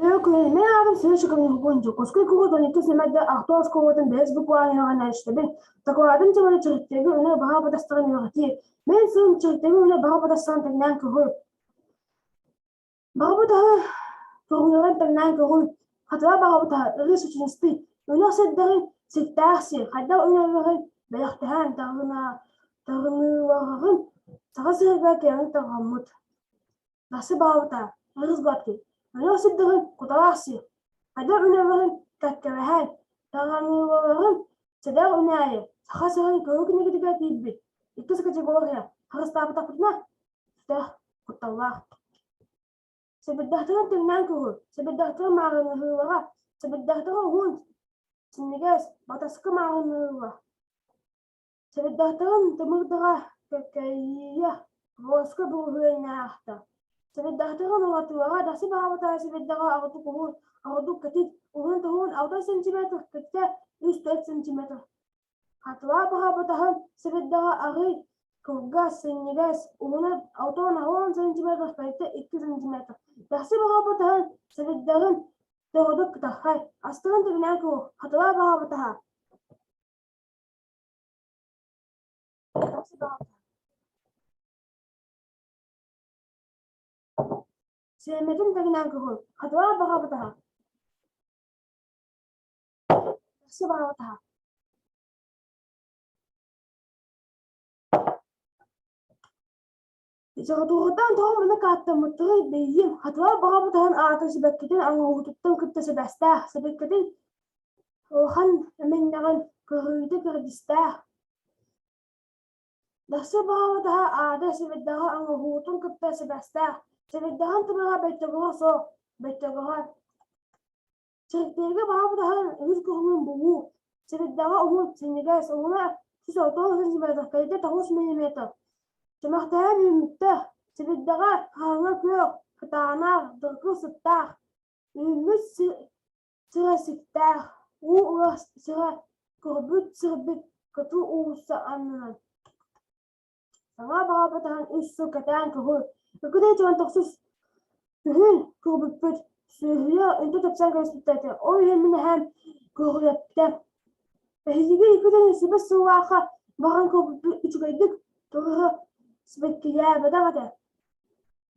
Мин аатым Сеня Ньургун, Дьокуускай куорат 12 сэмэрдэ Ахтыы оскуолатын бэһис букваан үөрэҕинэн истэбин. Дакылаатым темата чэриктэги үнэ баҕа батастарын үөрэтии. Мин сылым чэриктэги үнэ баҕа батастарын тэҥнээн көрүү. Баҕа батаһы көрүҥнэрин тэҥнээн көрүү. Хатыла баҕа батаһы ырыс ученистый. Үнэх сирдэрин сиктээх сир. Хайдах үнэлэрин бэлэхтэһэн тарыныылаһарын саха сиригэр киэҥник тарҕаммыт. Насыбаабыта, ырыс гладкий, өлөр сирдэрин куталаах сир, хайдах үнэвэрин кэккэлэһэн, тараныыларын сэдэх үнээйи Саха сирин көрүү кинигэтигэр киирбит иккис категория харыстаабатахпытына сүтэр кутталлаах. Сэбирдэхтэрин тэҥнээн көрүү, сэбирдэхтэрин маарыннаһыылара, сэбирдэхтэрэ уһун, синньигэс, батаскы маарынныыллар. Сэбирдэхтэрин тымырдара кэккэлиийэ, воска буруһуөннээхтэр. Сэбирдэхтэрин уратылара дасы баҕабыта сэбирдэҕэ ордук уһун, ордук кэтит, уһун туһун 6 сантиметр, кэтитэ 3-4 сантиметр. Хатылаа баҕабытаһын сэбирдэҕэ арый кылгас, синньигэс, уһуна 6-10 сантиметр, кэтитэ 2 сантиметр. Дасы баҕабытаһын сэбирдэҕин төһөдө кытархай, астарын тэбинээн куруук хатылаа баҕабытаһа Сиэмэтин тэҥинэн кыһыл, хатылаан баҕабытаһа. Тахса баҕабытаһа. Литератураттан тоҕо маннык ааттаммыттарый бэйиэм, хатылаан баҕабытаһын аата сибэккитин оҥоһуутуттан кытта сибээстээх, сибэккитин улахан эминньэҕин көрүүтэ кэрдиистээх. Дахсы баҕабытаһа аата сэбирдэҕэ оҥоһуутун кытта сибээстээх, сэбирдэҕин тымыра бөттөгөҕө суох, бөттөгөҕө. Чэриктэйгэ баҕабытаһын үһүс көрүҥүн булуу, сэбирдэҕэ уһун, синньигэс, уһуна 160 сантиметр, кэлитэ 9 миллиметр. Чөмөхтөһөн үүммүттэр, сэбирдэҕэ хаһыҥа күөх, кытаанах, дыргыл сыттаах, үүммүт сирэ сиктээх, уу ылар сирэ көрбүт сирбит кытыл уулусса аннынан. Саҥа баҕабытаһан үс сыл кэтээн көһү, Өкүтэй дьон тохсус күһүн көрбүппүт, сүөһүлэр үнтү тэпсэн кэбиспиттэр этэ, ол иһин мин эһээм көрүөптэ. Эһиги иккитин сүбэ сыллаахха баран көрбүппүт үчүгэйдик турары сибэккилээбэтэх этэ.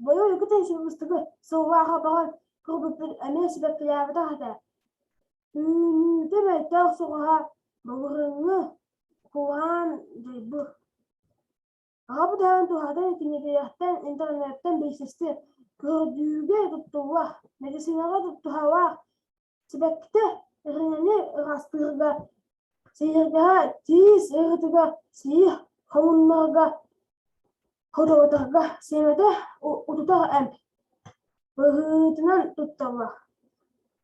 Быйыл иккитин сүбүстүгү сыллаахха баран көрбүппүт эмиэ сибэккилээбэтэх этэ. Үүнүүтэ мөлтөх соҕуһа былырыыҥҥы кураан дьайбыт. Аҕабыт аһын туһатын кинигэлэртэн, интернеттэн билсистэ, көрдүүгэ туттуллар, медицинаҕа туһалаах сибэккитэ ириҥэни ыраастыырга, сиһиргэһэ тиис ыарыытыгар сиир хомуннарга, хотоҕутарга сиэмэтэ утутар эмп быһыытынан тутталлар.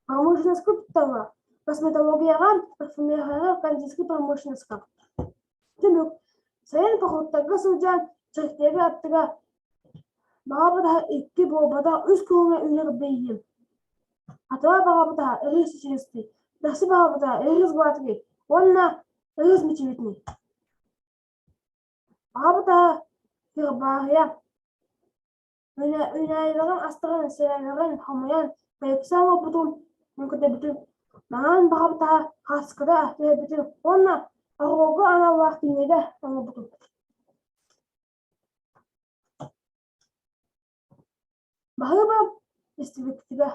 Промышленноска тутталлар. Косметологияҕа, парфюмерияҕа, кондитерскай промышленноска. Түмүк. Сайын походтарга сылдьан чэриктэйгэ аттыгар баҕабытаһа икки буолбатах үс куһуҥҥа үүнэр бэйиэм. Хатыла баҕабытаһа ырыс чичилистий, Дахсы баҕабытаһа ырыс гладкий уонна ырыс мичилитний. Баҕабытаһа кырбааһыйа Үүнээйилэрин астарын, сиэмэлэрин хомуйан, бэйэксэ оҥорбутум, мөкүтэбитим, маҥан баҕабытаһа хааскыта түһэрбитим уонна оҕолорго аналлаах кинигэ оҥорбутум. Баһыыба истибиттигэ.